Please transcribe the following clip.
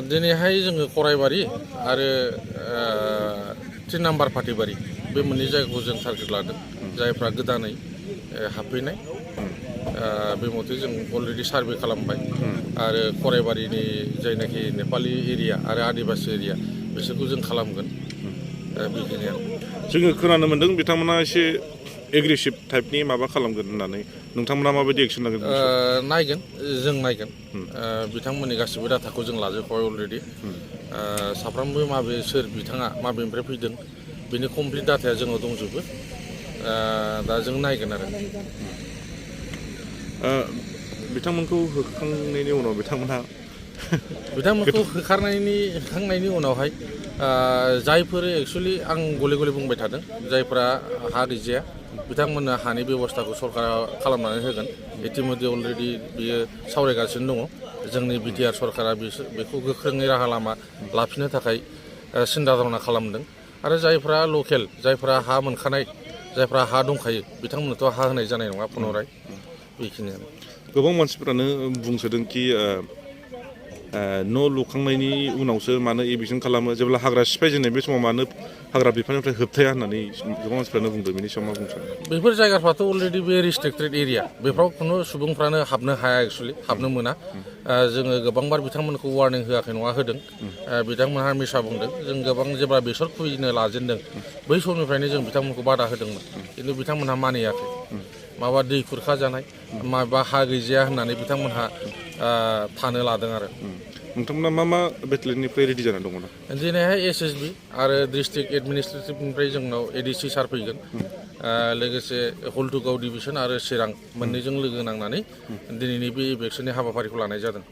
दिनैहाय जोङो कराइबारि आरो 3 नाम्बार फाथिबारि बे मोननै जायगाखौ जों टारगेट लादों जायफ्रा गोदानै हाबफैनाय बे मथे जों अलरेडि सार्भे खालामबाय आरो कराइबारिनि जायनाखि नेपालि एरिया आरो आदिबासि एरिया बिसोरखौ जों खालामगोन बेखिनियानो जोङो खोनानो मोन्दों बिथांमोना एसे एग्रेसिभ टाइपनि माबा खालामगोन होननानै नोंथांमोना माबायदि एक्सन लागोन नायगोन जों नायगोन बिथांमोननि गासिबो डाटाखौ जों लाजोबबाय अलरेडि साफ्रोमबो सोर बिथाङा माबेनिफ्राय फैदों बिनि कमप्लिट डाटाया जोंनाव दंजोबो दा जों नायगोन आरो बिथांमोनखौ होखांनायनि उनाव बिथांमोनखौ होखांनायनि उनावहाय जायफोर एक्सुवेलि आं गले गले बुंबाय थादों जायफोरा हा गैजाया बिथांमोननो हानि बेब'स्थाखौ सरकारा खालामनानै होगोन इतिमধ্যे अलरेडि बियो सावरायगासिनो दङ जोंनि बिटिआर सरकारा बेखौ गोख्रोङै राहा लामा लाफिननो थाखाय सिन्था धारना खालामदों आरो जायफ्रा लकेल जायफ्रा हा मोनखानाय जायफ्रा हा दंखायो बिथांमोननोथ' हा होनाय जानाय नङा पुनराय बेखिनियानो गोबां मानसिफोरानो बुंसोदोंखि न' लुखांनायनि उनावसो मानो एभिक्सन खालामो जेब्ला हाग्रा सिफायजेननाय बे समाव मानो हाग्रा बिफाननिफ्राय होबथाया होननानै गोबां मानसिफ्रानो बुंदों बेनि सायाव मा बुंनो सानो बेफोर जायगाफ्राथ' अलरेडि बे रेस्ट्रिक्टेड एरिया बेफ्राव खुनु सुबुंफ्रानो हाबनो हाया एक्सुवेलि हाबनो मोना जोङो गोबांबार बिथांमोनखौ वार्निं होआखै नङा होदों बिथांमोनहा मिसा बुंदों जों गोबां जेब्ला बेसर खुबैनो लाजेनदों बै समनिफ्रायनो जों बिथांमोनखौ बादा होदोंमोन खिन्थु बिथांमोनहा मानियाखै माबा दै खुरखा जानाय माबा हा गैजाया होननानै बिथांमोनहा थानो लादों आरो नोंथांमोना मा बेटेलियननिफ्राय रेडि जानानै दङ दिनैहाय एसएसबि आरो डिस्ट्रिक्ट एडमिनिस्ट्रेटिभनिफ्राय जोंनाव एडिसि सार फैगोन लोगोसे हल्टुगाव डिभिसन आरो चिरां मोननैजों लोगो नांनानै दिनैनि बे इभेक्सननि हाबाफारिखौ लानाय जादों